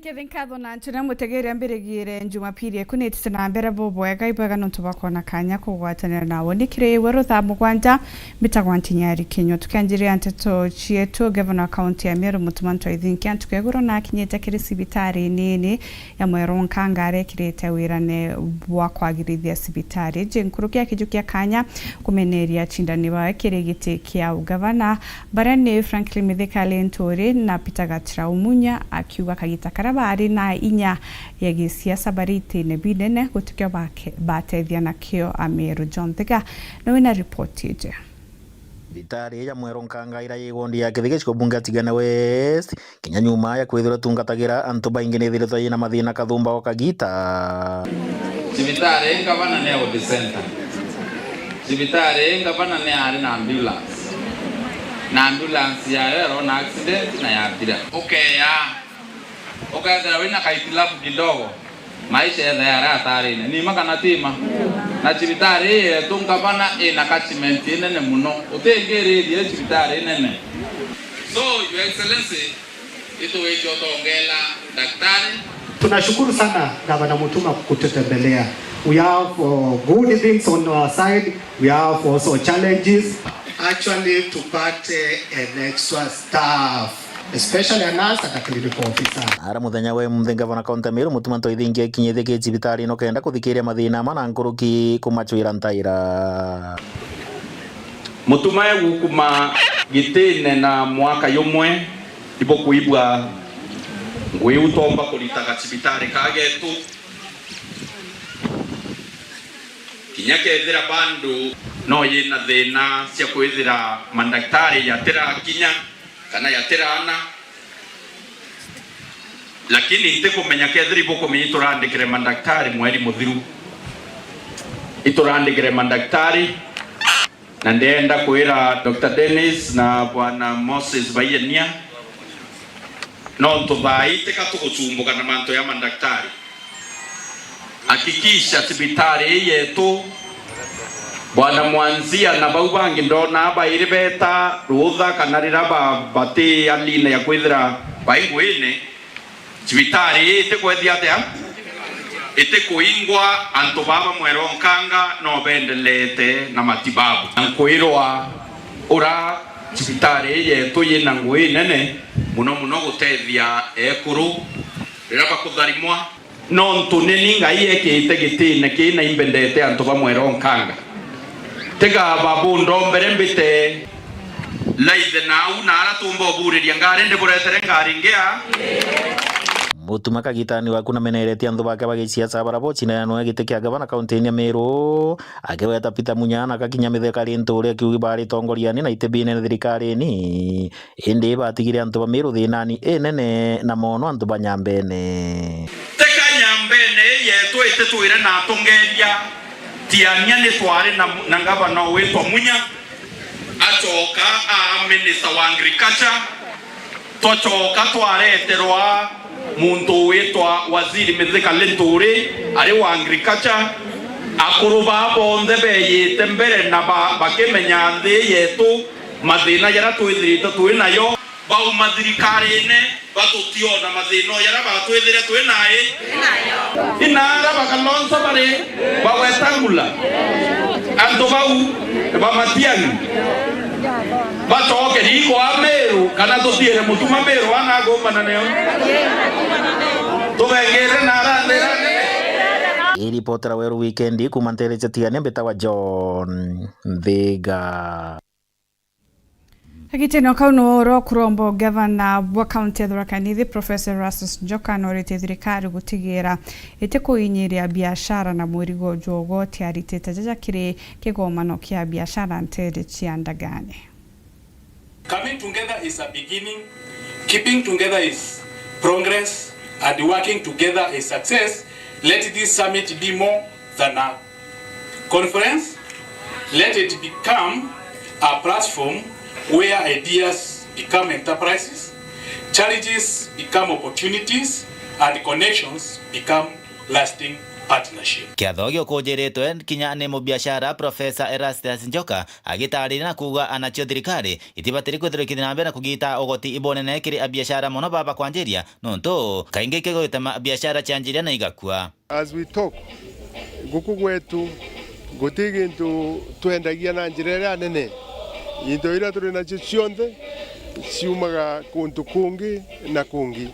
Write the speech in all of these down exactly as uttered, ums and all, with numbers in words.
Kethi nkatho na nturia mutegeri ambirigiire Jumapili eku nitite na mbere bubwega ibwega nontu bwa kwona kanya kugwatanira nawe. Ni kiri iwe ruthaa mugwanja, mbitagwa Ntinyari Kinyua. Tukianjiria nteto cietu, Gavana wa kaunti ya Meru Mutuma M'Ethingia ntuku ya iguru na akinyite kiri cibitari nini ya Mweru Nkanga arekirite wirane bwa kwagirithia cibitari iji nkuruki ya kiju kia kanya kumeneria acindani bawe kiri giti kia ugavana, baria ni Franklin Mithika Linturi na Peter Gatira Umunya, akiuga kagita karia bari na inya ya gisiasa bari itine binene gutikio bake-, batethia nakio Ameru. John Thiga ni wina ripoti iji. Thibitari ya Mweru Nkanga iria yi wondi ya Kithigisi, gicigo bunge ya Tigania West, kinya nyuma ya kwithirwa itungatagira antu baingi, ni ithiritwe yina mathina kathumba o kagita. Cibitari ii ngavana ni health center. Cibitari ii ngavana ni ari na ambulance. Na ambulance yayo yarona accident na yathira. Ukeya, ukethira wina kahitilafu kidogo, maisha ethe yari atarine. Ni ma kana ti ma? Na cibitari ii yetu ngavana ina catchment inene muno. Utingiririe cibitari inene. So, Your Excellency, ituwite utongela daktari. Tunashukuru sana Gavana Mutuma kututembelea. We have, uh, good things on our side. We have also challenges. Actually, tupate an extra staff, especially a nurse and a clinical officer. Ara muthenya wa imuthi, Gavana kaunti ya Meru Mutuma M'Ethingia akinyite ki cibitari ino kenda kuthikiria mathina ama na nkuruki kumacwira ntaira. Mutuma egukuma gitine na mwaka yumwe, ibukuigua ngui utomba kuritaga cibitari kagetu. Kinya kethira bandu no yina thina cia kwithira mandaktari yatirakinya kana yatiraana, lakini ntikumenya kethira ibukumenya iturandikire mandaktari mweri muthiru. Iturandikire mandaktari, na ndienda kwira Doctor Dennis na Bwana Moses Baiania, nontu thaa ii tika tugucumbuka na mantu ya mandaktari. Hakikisha cibitari ii yetu, Bwana Mwanzia na bau bangi ndonaa bairi beta rutha kana riria ba-, bati aline ya kwithira bai nguine, cibitari ii itikwethia atia? Itikuingwa, antu baba Mweru Nkanga no bendeleete na matibabu. Na nkwirwa ura cibitari ii yetu yina ngui nene muno muno gutethia ekuru riria bakutharimwa. Nontu ni ni Ngai ekite gitine kii na imbendete antu ba Mweru Nkanga. Tiga babundombere mbite laithe nau na ara tumba uburiria ngari ndiburetere ngari ngia. Mutuma kagitani waku nameneretie antu bake ba giciaca bara bocindananwe giti kia gavana kaunti-ini ya Meru, akigweta Peter Munya na Kakinya Mithika Linturi akiuga bari tongoriani na iti binene thirikarini. Indi batigire antu ba Meru thinani inene, na mono antu ba Nyambene. Teka Nyambene ii yetu ititwire na atongeria, Tiania ni twari na, na ngavana witwa Munya, acoka aa minister wa agriculture, twacoka twareterwa muntu witwa Waziri Mithika Linturi ari wa agriculture. Akuru baa bonthe beyite mbere na ba-, bakimenya nthi yetu mathina jaria twithirite twi nayo, bauma thirikarine, batutiona mathina o jaria batwithire twi nayo. Inaara bakalonsa bari bagwetangula. Antu bau ba Matiang'i bacoke riko a Meru, kana tutiire Mutuma Meru ana agumbana neo? Tubengire na aranthira. Iripotera Weru Weekend kuma ntere cia Tigania, mbitagwa John Nthiga. Agitino kau ni uro kurombo gavana bwa kaunti ya Tharaka Nithi, Professor Erastus Njoka, norite thirikari gutigira itikuinyiria biashara na murigo jwa ugoti aritite jaja kiri kigomano kia biashara ntere cia ndagane. Coming together is a beginning, keeping together is progress, and working together is success. Let this summit be more than a conference. Let it become a platform where ideas become enterprises, challenges become opportunities, and connections become lasting partnership. Kiatho giukunjiritwe kinya ni mubiashara Professor Erastus Njoka, agitariria na kuuga anacio thirikari itibatiri kwithirwa ikithii na mbere na kugita ugoti ibunene kiri abiashara, mono baba kwanjiria, nontu kaingi ikigwite ma-, biashara cianjiria na igakua. As we talk, guku gwetu guti gintu twendagia na njira iria nene. Into iria turi nacio cionthe ciumaga kuntu kungi na kungi.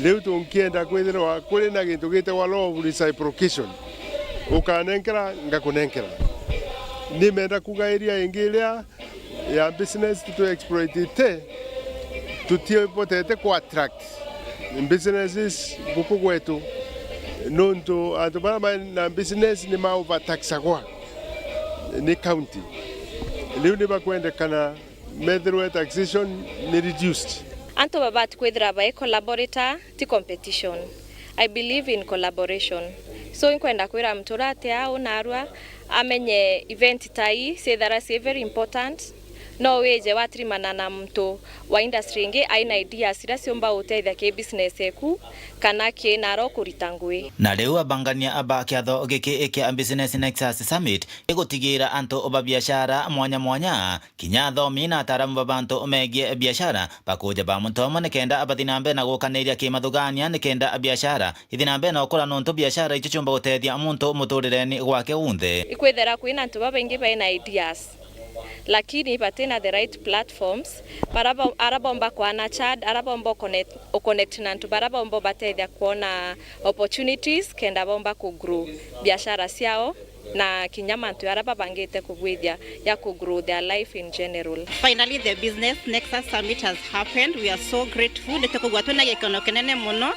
Riu tunkienda kwithirwa kuri na gintu gitagwa law of reciprocation, ukanenkera, ngakunenkera. Nimenda kuga area ingi iria ya business tutu exploitite, tutibotete ku attract businesses guku gwetu, nontu antu baria bari na business ni ma overtaxagwa ni county. Riu ni bakwendekana methirwe taxation ni reduced. Antu babati kwithira bai collaborator, ti competition. I believe in collaboration. So, inkwenda kwira muntu uria ati au narua amenye event ta ii ciithara ci very important. No wije watirimana na muntu wa industry ingi aina ideas iria ciumba gutethia ki business eku kana ki naro kurita ngui. Na riu abangania aba kiatho giki kia Business Nexus Summit igutigira antu ba biashara mwanya mwanya, kinya athomi na ataaramu ba bantu megie biashara, bakuja ba muntu umwe nikenda bathi na mbere na gukaniria kimathugania nikenda biashara ithi na mbere na gukura, nontu biashara icio ciumba gutethia muntu muturireni gwake gunthe. Ikwithira kwina antu babaingi baina ideas, lakini batina the right platforms, bara bo-, ara bomba kwana chad, ara bomba uconnect, uconnect na antu bara bomba batethia kwona opportunities kenda bomba kugrow biashara ciao. Na kinya mantu aria babangite kubwithia ya ku grow their life in general. Finally, the Business Nexus Summit has happened. We are so grateful. Nitukwigua twina gikeno kinene muno,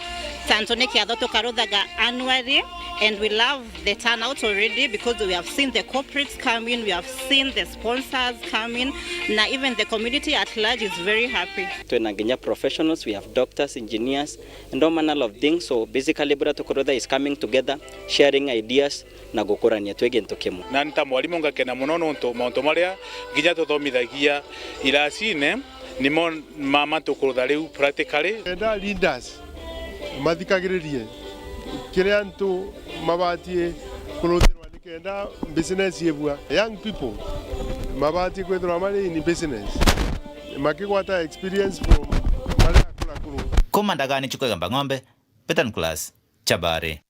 tantu ni kiatho tukaruthaga annually, and we love the turnout already because we have seen the corporates coming, we have seen the sponsors coming, na even the community at large is very happy. Twina nginya professionals, we have doctors, engineers, and all manner of things. So basically, buria tukurutha is coming together, sharing ideas, na gukurania twi gintu kimwe. Na nta mwarimu ngakena muno nontu mauntu maria nginya tuthomithagia iracine nimo mama tukurutha riu practically. Enda leaders mathikagiririe kiria antu mabatie kuruthirwa nikenda business ibua. Young people mabatie kwithirwa mari in business, makigwata experience from maria akurakuru. Kuma ndagani Chukwegamba Ng'ombe, Peter Nicholas, Chabari.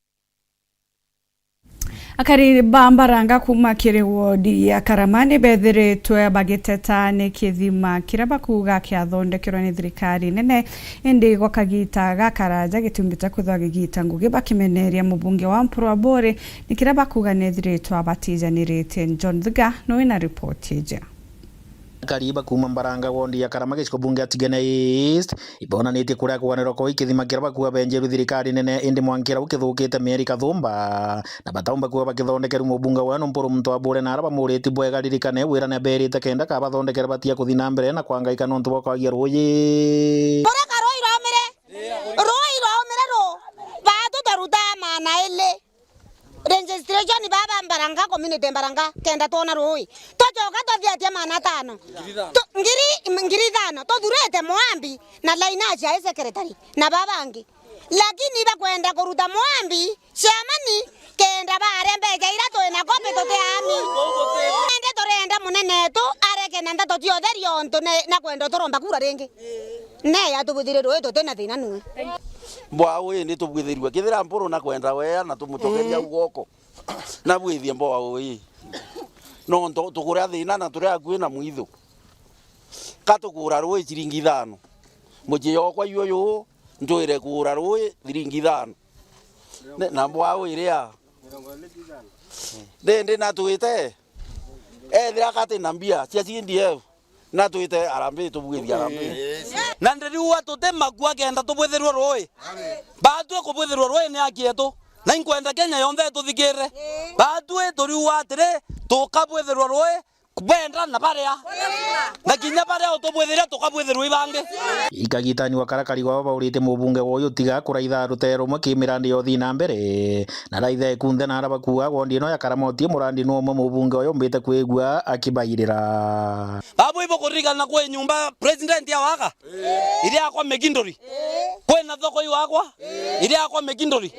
Akari ba Mbaranga kuuma kiri wodi ya Karama ni bethiritwe bagiteta ni kithima kiria bakuuga kiathondekerwe ni thirikari nene, indi gwa kagita gakaraja gitiumbite kwithwa gigita ngugi, bakimeneria mubunge wa Mpuru Aburi ni kiria bakuuga nethiritwe abatijaniritie. John Thiga ni wina ripoti iji. Akari ba kuuma Mbaranga, wondi ya Karama, gicigo bunge ya Tigania East, ibonanitie kuria kugwanirwa kwa ikithima kiria bakuuga benjeru thirikari nene, indi mwankira ukithukite mieri kathumba, na bataumba kuuga bakithondekeru mubunge wao Mpuru Muntu Aburi, na ara bamuriti bwega ririkane wira ni aberite kenda kabathondekere batiga kuthi na mbere na kwangaika nontu bwa kwagia ruuji. Kureka ruuji rwaumire, ruuji rwaumire ru, baatu twarutaa maana ili. Registration baba Mbaranga, community Mbaranga, kenda twona ruuji. Twacoka twathiatia maana tano. Tu-, ngiri, ngiri ithano. Tuthurite Mwambi na Lainachi ae secretary na babangi. Lakini bakwenda kuruta Mwambi chairman kenda baria mbeca iria twina kopi tutiami. Indi turenda munene wetu areke na ndeto cia utheri ontu ne-, na kwenda turomba kura ringi. Ne ya tubwithire ruuji tutina thina nue. Mbwau ii ni tubwithirue kithira Mpuru na kwenda wea na tumucokeria u goko. Na bwithie mbwau ii. Nontu tukura thina na turi akui na mwithu. Ka tukura ruuji ciringi ithano. Mucii yokwa yuyu njwire kugura ruuji ciringi ithano. Ne-, na mbwau iria. Ndi, ndi natwite. Ethira kati na mbia cia C D F, na twite harambee, tubwithie harambee. Na ndiriuga tuti makua kenda tubwithirwe ruuji. Baatwi kubwithirwa ruuji ni haki yetu. Na inkwenda Kenya yonthe ituthikirire. Baatwi turiuga atiri, tukabwithirwa ruuji, benda na baria. Na kinya baria utubwithire tukabwithirwa ibangi. Ikagitani wa karakari gwao baurite mubunge woyu tiga kuraitha rutee rumwe ki mirandi ya uthii na mbere. Na raitha ekunthe na ara bakuuga wondi ino ya Karama uti murandi no umwe mubunge uyu umbite kwigua akibairira. Babu ibo kuririkana kwi nyumba president ya waka? Iria akwa Mekindori. Kwina thoko iwakwa? Iria akwa Mekindori.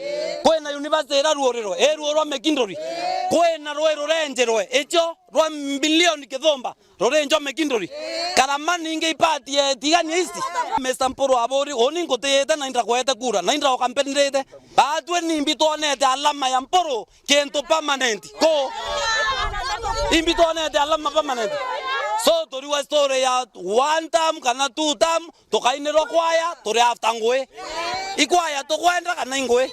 Kwina University iraruurirwe, iruurwa Mekinduri. Kwina rui rurenjirwe, icio rwa milioni kithumba, rurinjwa Mekinduri. Karamani ingi ipati ya Tigania East. Mister Mpuru aburi, uni ngutiyite na indakwete kura, na indaoka mpendite. Batwi nimbi twonete alama ya Mpuru kintu permanent. Ku? Imbi twonete alama permanent. So, turiwa story ya one term kana two term, tukainirwa kwaya, turi after ngui. Ikwaya tukwenda kana ingui?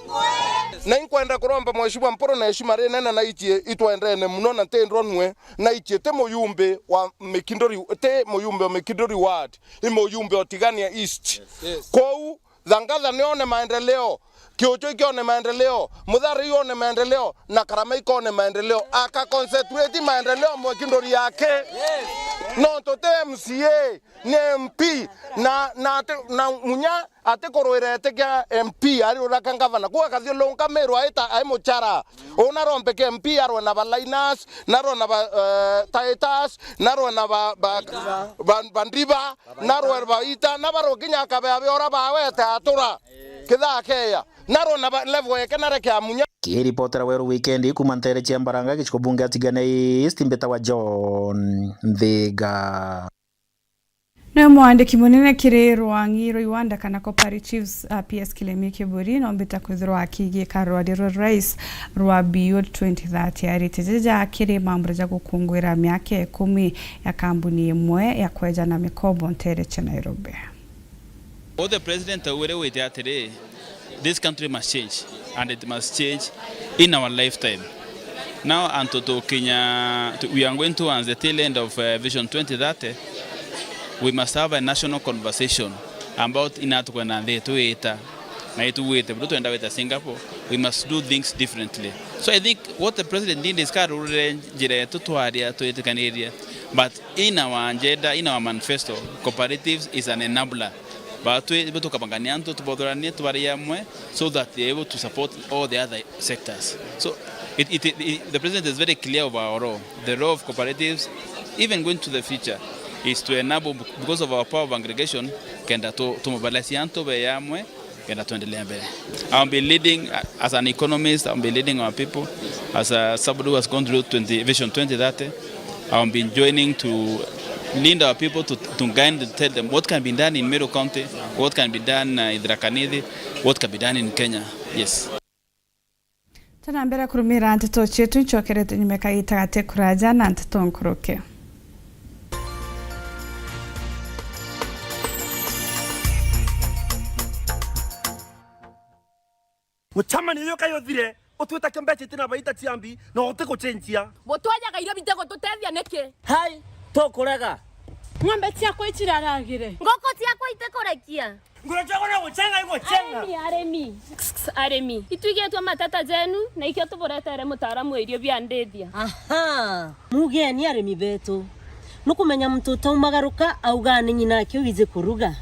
Na inkwenda kuromba Mheshimiwa Mpuru na heshima rinene, na ichie itwendene muno na ntindwa nue, na ichie ti muyumbi wa Mikinduri, ti muyumbi wa Mikinduri ward, i muyumbi wa Tigania East. Yes, yes. Kou Thangatha nione maendeleo, Kiuchu ikione maendeleo, Muthari ione maendeleo, na Karama ikone maendeleo. Aka concentrate maendeleo Mikinduri yake. Nontu ti M C A, ni M P, na, na ati, na Munya atikurwira iti kia M P, ari uraka ngavana. Kuga kathiurunka Meru aita, ai muchara. Una rompe kia M P arwe na ba Linus, narwe na ba, eh, Titus, narwe na ba, ba, ba, ba Ndiba, narwe ba Ita, narwe kinya akabe abe ora bawete atura. Kithaa keya. Narwe na ba level yake nare kia Munya. Kiripotera Weru Weekend kuma ntere cia Mbaranga, gicigo bunge ya Tigania East, mbitawa John Nthiga. Ni mwandiki munene kiri rwang'i rwa iwanda kana cooperatives, uh, P S Kilemi Kiburi, nombita kwithirwa akigiika rwari rwa rais rwa Beyond twenty thirty, arite jaja kiri mambura ja gukunguira miaka ikumi ya kambuni imwe ya kweja na mikobo ntere cia Nairobi. What the president augire wite atiri, this country must change, and it must change in our lifetime. Now, antu tukinya, tu-, we are going towards the tail end of, uh, Vision twenty thirty. We must have a national conversation about ina tukwenda nthi yetu ita, na ituwite, bado twenda wita Singapore, we must do things differently. So I think what the president did is karurire njira yetu twaria, twitikaniria, but in our agenda, in our manifesto, cooperatives is an enabler. Batwi, ibo tukabangania antu, tubothoranie, tubari amwe, so that they're able to support all the other sectors. So, it, it, it, the president is very clear of our role, the role of cooperatives, even going to the future, is to enable, because of our power of aggregation, kenda tu, tumubalasia antu be amwe, kenda tuendelee mbere. I'll be leading, uh, as an economist, I'll be leading our people. As a, somebody who has gone through twenty, Vision twenty thirty, I'll be joining to lead our people to, to guide and tell them what can be done in Meru County, what can be done, uh, in Tharaka Nithi, what can be done in Kenya. Yes. Tuna mbere kurumira nteto cietu, ncokerete nyuma kaita gati kuraja na nteto nkuruke. Mucemanio uyu kai uthire, utwita kio mbeca itina baita ciambi, na utigucenjia. Butwajaga irio bitigututethia niki? Hai, tukurega. Ng'ombe ciakwa iciraragire. Nguku ciakwa itikurekia. Nguru ciakwa no gucenga igucenga. Arimi, arimi. Arimi. Itwigitwe mateta jenu, na ikio tuburetere mutaaramu wa irio bia ndithia. Aha. Mugeni arimi betu. Nukumenya muntu utaumagaruka auga ni nyina ake wiji kuruga.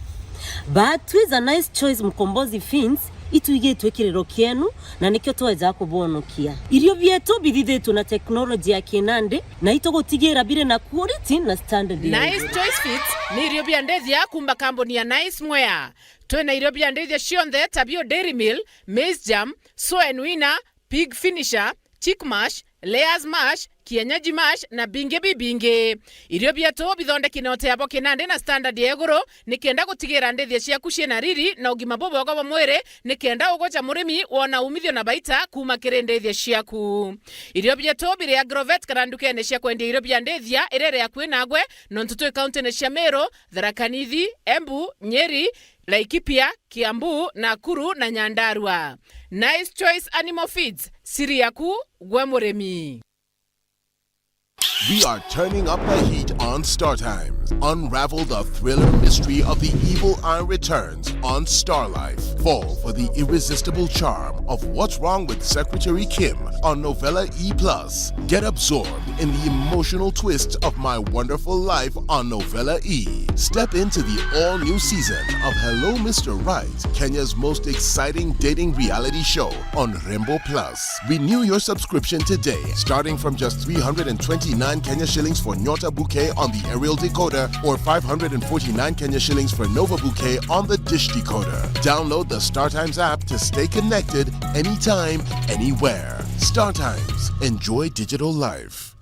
But twiza Nice Choice Mkombozi Feeds, itwigitwe kiriro kienu, na nikio tweja kubonokia. Irio bietu bithithitwe na teknoloji ya kinandi, na itugutigira biri na quality na standard ya Nice iguru. Choice Feeds ni irio bia ndithia kuma kambuni ya Nice Mwea. Twina irio bia ndithia cionthe ta bio Dairy Meal, Maize Germ, Soen Winner, Pig Finisher, Chick Mash, Layers Mash, Kienyeji Mash na bingi bibingi. Irio bietu bithondeki na uteabo kinandi na standard ya iguru, nikenda gutigira ndithia ciaku ciina riri na ugima bubwega bwa mwiri, nikenda ugoca murimi wona umithio na baita kuma kiri ndithia ciaku. Irio bietu biri Agrovet kana ndukene cia kwendia irio bia ndithia iria iri akui nagwe, nontu twi kauntine cia Meru, Tharaka Nithi, Embu, Nyeri, Laikipia, Kiambu, Nakuru na Nyandarua. Nice Choice Animal Feeds, siri yaku gwe murimi. We are turning up the heat on Star Times. Unravel the thriller mystery of the evil eye returns on Star Life. Fall for the irresistible charm of What's Wrong with Secretary Kim on Novella E plus. Get absorbed in the emotional twist of My Wonderful Life on Novella E. Step into the all-new season of Hello Mister Right, Kenya's most exciting dating reality show on Rembo Plus. Renew your subscription today, starting from just three hundred and twenty-nine Kenya shillings for Nyota Bouquet on the aerial decoder or five hundred and forty-nine Kenya shillings for Nova Bouquet on the dish decoder. Download the StarTimes app to stay connected anytime, anywhere. StarTimes. Enjoy digital life.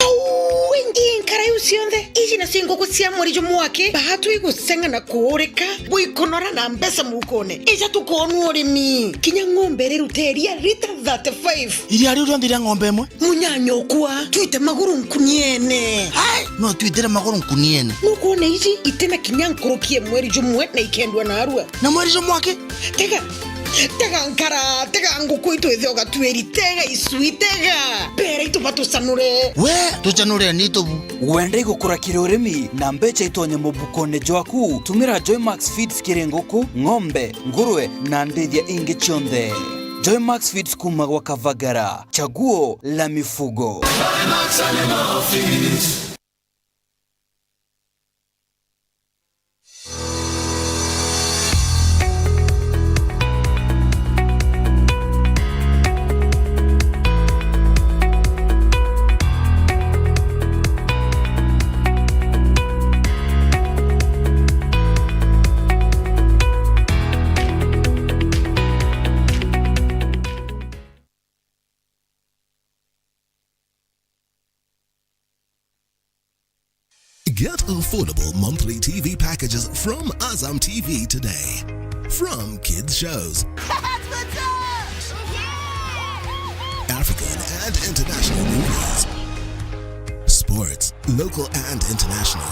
Au, ingi nkara iu cionthe, iji nacio nguku cia mweri jumwaki, baatu iguseng'a na kuurika, bwikunora na mbeca mukone. Ija tukoonua urimi. Kinya ng'ombe irirute iria lita thirty-five. Iria riu rionthe ria ng'ombe imwe? Munyanya ukwa, twite maguru nkuniene. Ai, no twitire maguru nkuniene. Nukwona iji itina kinya nkuruki ya mweri jumwe na ikendua narua. Na mweri jumwaki? Tega, tega nkara, tega nguku itu ithe ugatwiri, tega icui, tega. Bera itu batucanure. We, tucanure ni tubu. Wenda igukura kiri urimi na mbeca itonye mubukone jwaku, tumira Joymax Feeds kiri nguku, ng'ombe, ngurwe na ndithia ingi cionthe. Joymax Feeds kuma gwa Kavagara, chaguo la mifugo. Get affordable monthly T V packages from Azam T V today. From kids shows, African and international movies, sports, local and international,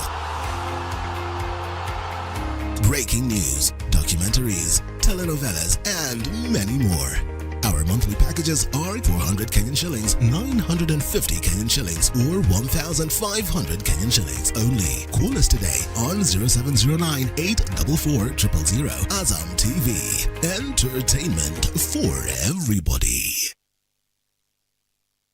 breaking news, documentaries, telenovelas, and many more. Our monthly packages are four hundred Kenyan shillings, nine hundred and fifty Kenyan shillings, or one thousand five hundred Kenyan shillings only. Call us today on zero seven zero nine, eight four four, triple zero. Azam T V. Entertainment for everybody.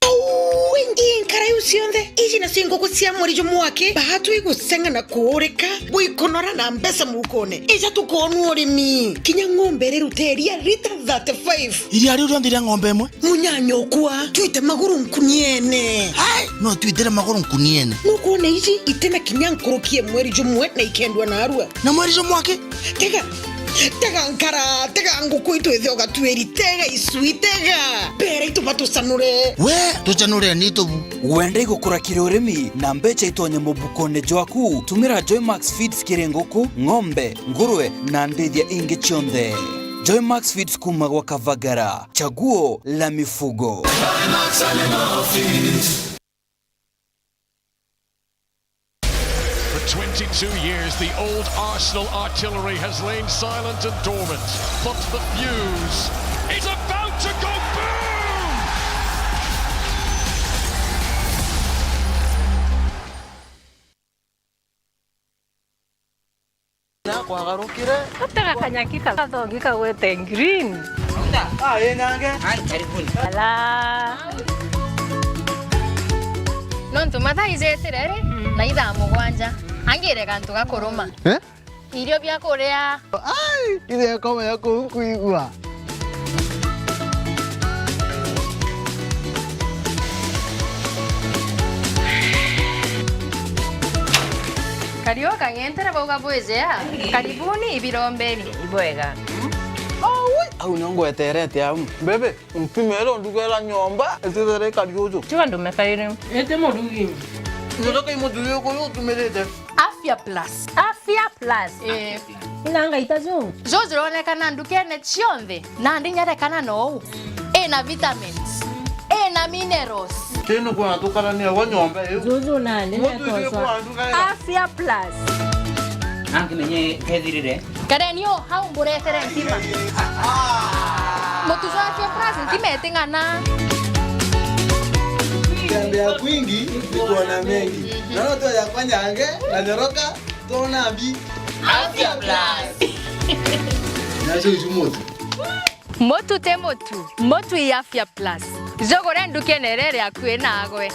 Au, ingi nkara iu cionthe, iji nacio nguku cia mweri jumwaki, baatu iguseng'a na kuurika, bwikunora na mbeca mukone. Ija tukoonua urimi. Kinya ng'ombe irirute iria lita thirty-five. Iria riu rionthe ria ng'ombe imwe? Munyanya ukwa, twite maguru nkuniene. Ai, no twitire maguru nkuniene. Nukwona iji itina kinya nkuruki ya mweri jumwe na ikendua narua. Na mweri jumwaki? Tega, tega nkara, tega nguku itu ithe ugatwiri, tega icui, tega. Bera itu batucanure. We, tucanure ni tubu. Wenda igukura kiri urimi na mbeca itonye mubukone jwaku, tumira Joymax Feeds kiri nguku, ng'ombe, ngurwe na ndithia ingi cionthe. Joymax Feeds kuma gwa Kavagara, chaguo la mifugo. For twenty-two years, the old Arsenal artillery has lain silent and dormant, but the fuse is about to go boom! Nakwagarukire. Atega kanyaki kathongi kagwete green. Ah, ĩ nyange. Ai, karibuni. Ala. Nontu mathaa ijetire ri, mm, na ithaa mugwanja. Angire gantu gakuruma. Eh? Irio bia kuria. Ai, ithe komenya kuu nkuigua. Kariu kang'entere bauga bwijea. Karibuni ibirombeni. Ibwega. Aui, au nio ngweterete au. Bebe, ntumire ndugera nyomba, itithere ikari uju. Tiga ndume kairi. Ite murugi. Ndoka imuthuri uyu utumirite. Afya Plus. Afya Plus. Eh. Ina ngaita ju. Ju jironekana ndukene cionthe. Nandi nyarekana nou. Ina vitamins. Ina minerals. Tino kwa tukarania gwa nyomba iu. Juju nandi. Muthuri uyu kwa nduga. Afya Plus. Angimenye kethirire. Kareni o hau mburetere ntima. Mutu jwa Afya Plus ntima iting'ana. Tembea kwingi ni kuona mengi. Naona tu yakwa nyange na nyoroka, tuona mbi. Afya Plus. Nacio icu mutu. Mutu ti mutu. Mutu i Afya Plus. Jugure ndukene iria iri akui nagwe.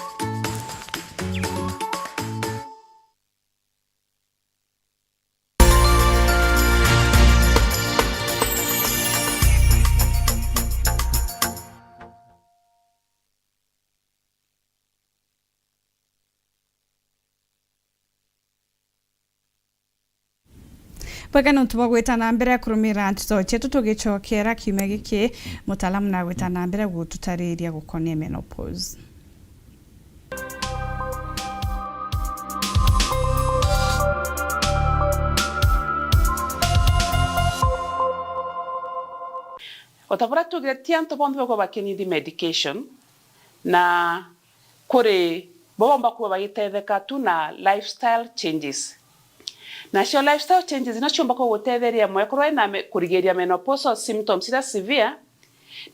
Bwega nontu bwa gwita na mbere kurumira nteto cietu, tugicokera kiumia giki, mutaalamu na gwita na mbere gututariria gukonia menopause. O ta buria tugire, ti antu bonthe bakoragwa bakinidi medication, na kuri bo bomba kuba bagitetheka tu na lifestyle changes. Nacio lifestyle changes no ciumba kugutetheria mwekuru ena me-, kurigiria menopausal symptoms iria severe.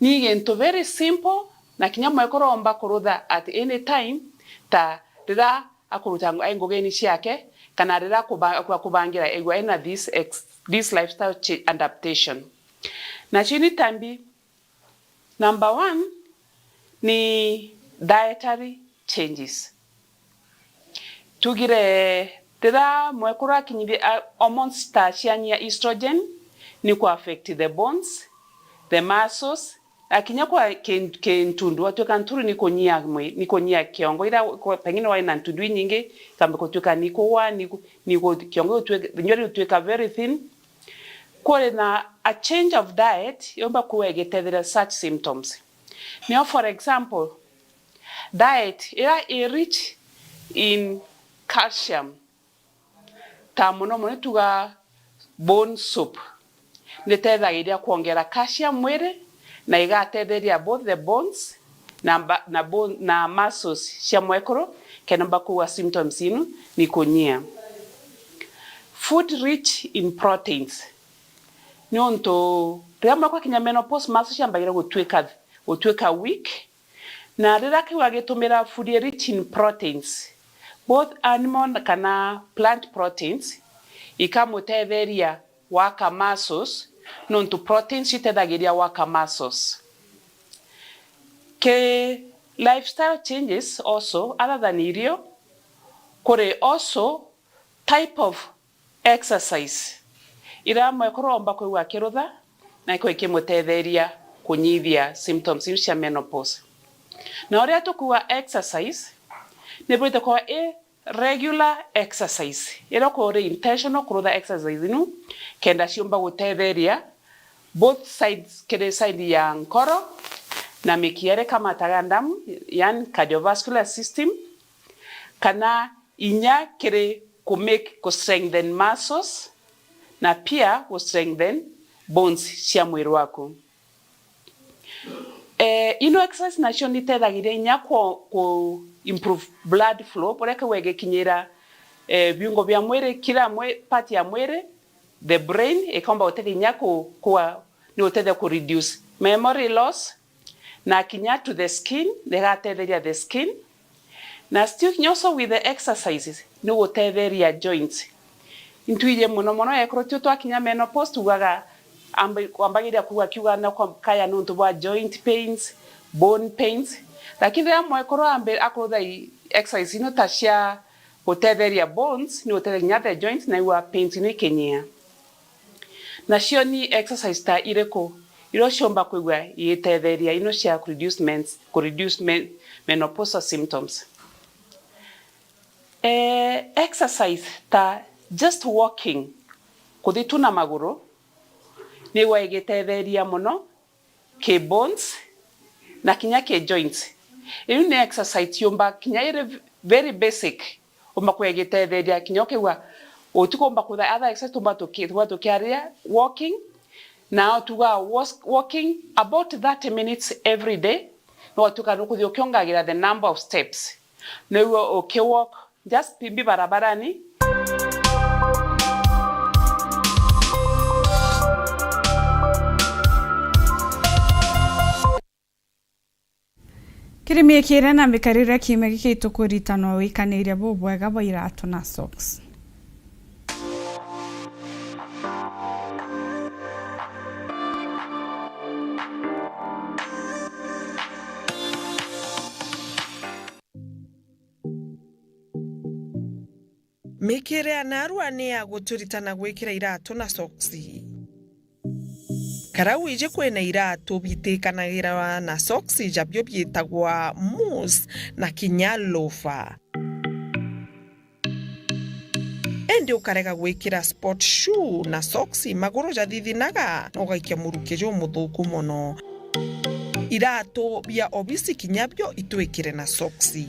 Ni gintu very simple, na kinya mwekuru omba kurutha at any time, ta riria akuruta ng-, ai ngugini ciake, kana riria akuba-, akuba kubangira, aigua ena this ex-, this lifestyle cha-, adaptation. Nacio ni tambi, number one ni dietary changes. Tugire riria mwekuru akinyithia, a, hormones ta cianyia estrogen, ni ku affect the bones, the muscles, na kinya kwa ki-, kintundu, watwika nturu ni kunyia mwi-, ni kunyia kiongo, ira kwa-, pengine wari na ntundu inyingi, ikamba gutwika ni kugwa, ni ku-, ni ku-, kiongo gutwika, nyweri gutwika very thin. Kuri na a change of diet yomba kuwa igitethera such symptoms. Nio, for example, diet ira i rich in calcium, ta mono mono tuga bone soup, nitethagiria kwongera calcium mwiri na igatetheria both the bones na mba-, na bone, na muscles cia mwekuru kenda mba kuwa symptoms inu ni kunyia. Food rich in proteins, niuntu riria mwekuru akinya menopause, muscles ciambagira gutwika, gutwika weak, na riria kiu agitumira food rich in proteins, both animal kana plant proteins, ikamutetheria waka muscles, nontu proteins itethagiria waka muscles. Ki lifestyle changes also, other than irio, kuri also type of exercise iria mwekuru omba kwigua akirutha, na ikoo ikimutetheria kunyithia symptoms iu cia menopause. Na uria tukuuga exercise, ni bwite kwa i regular exercise, iria ukorwo uri intentional kurutha exercise inu, kenda ciumba gutetheria both sides, kiri side ya nkoro na mikiha iria ikamataga ndamu, yani cardiovascular system, kana inya kiri ku make, ku strengthen muscles, na pia ku strengthen bones cia mwiri waku. Eh, ino exercise nacio nitethagiria inya ku, ku improve blood flow, buria kigwe gikinyira, eh, viungo bia mwiri, kila mwi-, part ya mwiri, the brain, ikomba gutethia inya ku, ku, ni gutethia ku reduce memory loss, na kinya to the skin, igatetheria the skin, na still kinya also with the exercises, ni gutetheria joints. Intwiji mono mono, ekuru tio twakinya menopause, tugaga, amba-, kwambagiria kuga kiuga na kwa-, kaya nontu bwa joint pains, bone pains. Lakini riria mwekuru ambi-, akurutha i-, exercise ino ta cia gutetheria bones, ni gutetheria kinya the joints, na igua pains ino ikinyia. Nacio ni exercise ta iriku iria ciumba kwigua igitetheria ino cia ku reduce mens-, ku reduce men-, menopausal symptoms? Eh, exercise ta just walking, kuthi tu na maguru, nigwa igitetheria mono ki bones na kinya ki joints. Iu ni exercise yumba kinya iri very basic, umba kwigitetheria kinya ukigua utikumba kutha other exercise tumba tuki-, tumba tukiaria walking, na tuga was-, walking about thirty minutes every day, no tuka nukuthi ukiongagira the number of steps. Nigua uki walk just pimbi barabarani. Kiri miikire na mikarire kiumia giki, tukuritanwa wikaniria bubwega bwa iratu na socks. Mikire ya narua ni ya guturitana gwikira iratu na soksi. Karau iji kwina iratu bitikanagirwa na soksi, jabio biitagwa moose na kinya loafer. Indi ukarega gwikira sport shoe na soksi, maguru jathithinaga na ugaikia muruki jumuthuku mono. Iratu bia obisi kinya bio itwikire na soksi.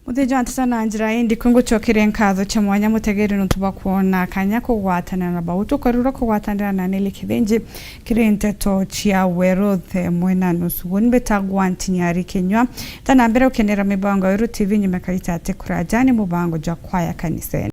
Muthia jwa nteto na njira indi kwi ngucokeria nkatho cia mwanya mutegeri nontu bwa kwona kanya kugwatanira na bau. Tukarura kugwatanira na Nelly Kithinji kiri nteto cia Weruth mwena nusu. Buni mbitagwa Ntinyari Kinyua. Tana mbere ukenera mibango ya Weru T V nyuma karita ati kuraja ni mubango jwa kwaya kanisene.